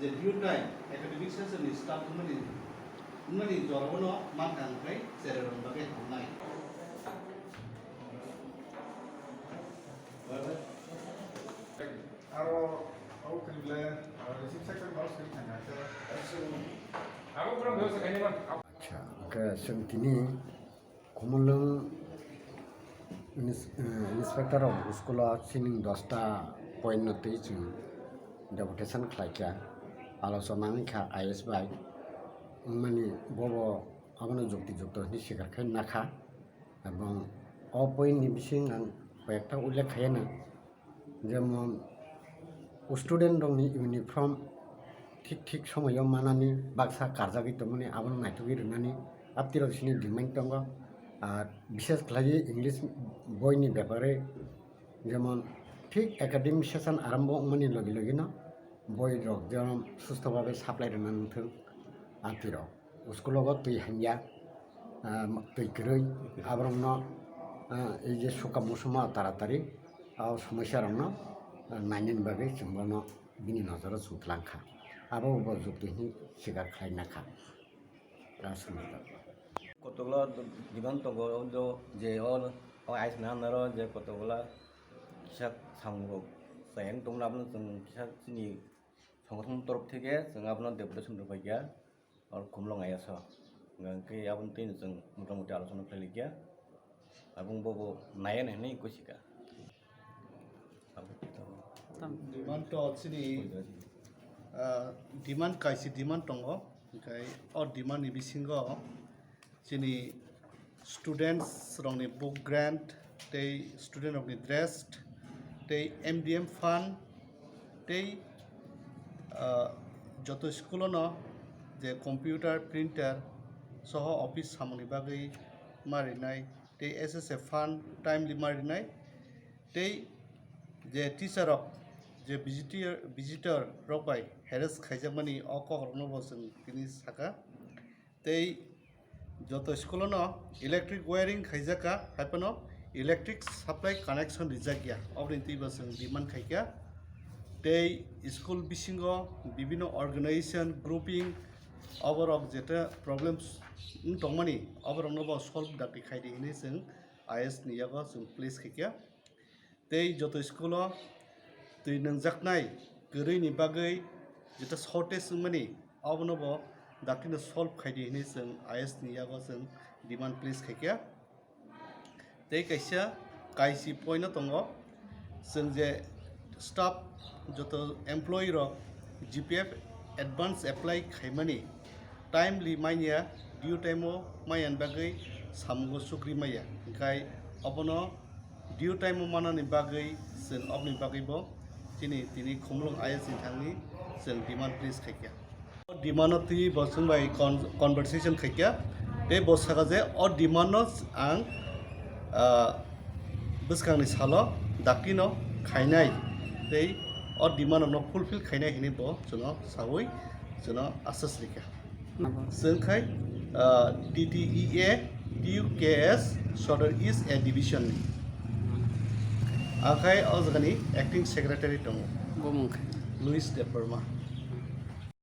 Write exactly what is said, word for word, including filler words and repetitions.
Je due time academic session ni start wngmani, wngmani jorao no mankha hwnkhe chererokni bagwi hamnai. Aro, aro kwrwile, aro receive section box kwrwi thangkha khe. Acha, hwnkhe chwng tini Khumulwng ins-, eh, inspector of school o sining dosta point no twi chwng deputation khlai kha. Alochona wng kha I S bai. Wngmani bobo abono jukti jukto hinwi sikar khai nakha. Ebong o point ni bising ang koyekta ullekh khaiya na. Jemon, student rokni uniform thik thik somoio manani baksa karjagwi tongmani abono naitugwi rwnani aptirok sini demand tongo. Ar bishes khlaiwi English boini bepare, jemon, thik academic session arambo wngmani logi logino boirok jemon susto bhabe supply rwna nangthung aptirok. School o twi hamya, ah, twi kwrwi, aborokno, ah, ei je suka musumo taratari o somosya rokno, ah, nainani bagwi chwng bono bini nojoro chwng twlang kha. Abo bo jukti hinwi sikar khlai nakha. Kotokla demand tongo, o je o, o ais na naro je kotokla kisa samung rok chayang tongna abono chwng kisa chini songothon torof theke chwng abono deputation rwphaikha. Oro Khumulwng I S o. Hwnkhe aboni twi chwng mota moti alochona khlailikya. Aboni bobo naiya hinwi kuchika. Demand to chini, ah, demand kaisa demand tongo. Hwnkhe o demand ni bisingo chini students rokni book grant, tei student rokni dress, tei M D M fund, tei, ah, joto school o no je computer, printer soho office samungni bagwi ma rinai, tei S S F fund timely ma rinai, tei je teacher rok je visitor, visitor rok bai harass khaijakmani o kok rokno bo chwng tini saka. Tei joto school o no electric wiring khaijak kha, hai phano electric supply connection rijak ya, oboni twi bo chwng demand khai kha. Tei school bisingo bibino organization, grouping, oborok jeta problems wng tongmani, oborokno bo solve dakti khai di hinwi chwng I S ni yago chwng please khai kha. Tei joto school o twi nangjaknai kwrwini bagwi jeta shortage wngmani, abono bo dakti no solve khai di hinwi chwng I S ni yago chwng demand please khai kha. Tei kaisa kaisi point no tongo, chwng je staff joto employee rok G P F advance apply khaimani timely manya, due time o manya ni bagwi samungo chukri maya, hwnkhe obono due time o manani bagwi chwng oboni bagwi bo chini tini Khumulwng I S ni thangwi chwng demand please khai kha. O demand o twi bo chwng bai con-, conversation khai kha, tei bo saka je o demand no ang, ah, bwskangni salo dakti no khainai, tei o demand no fulfill khainai hinwi bo chwngno sawi chwngno asas rikha. Chwng khai, ah, T T E A, T U K S, Sodor East A Division ni. Akhai o jagani acting secretary tongo. Bumung khai? Louis Debbarma.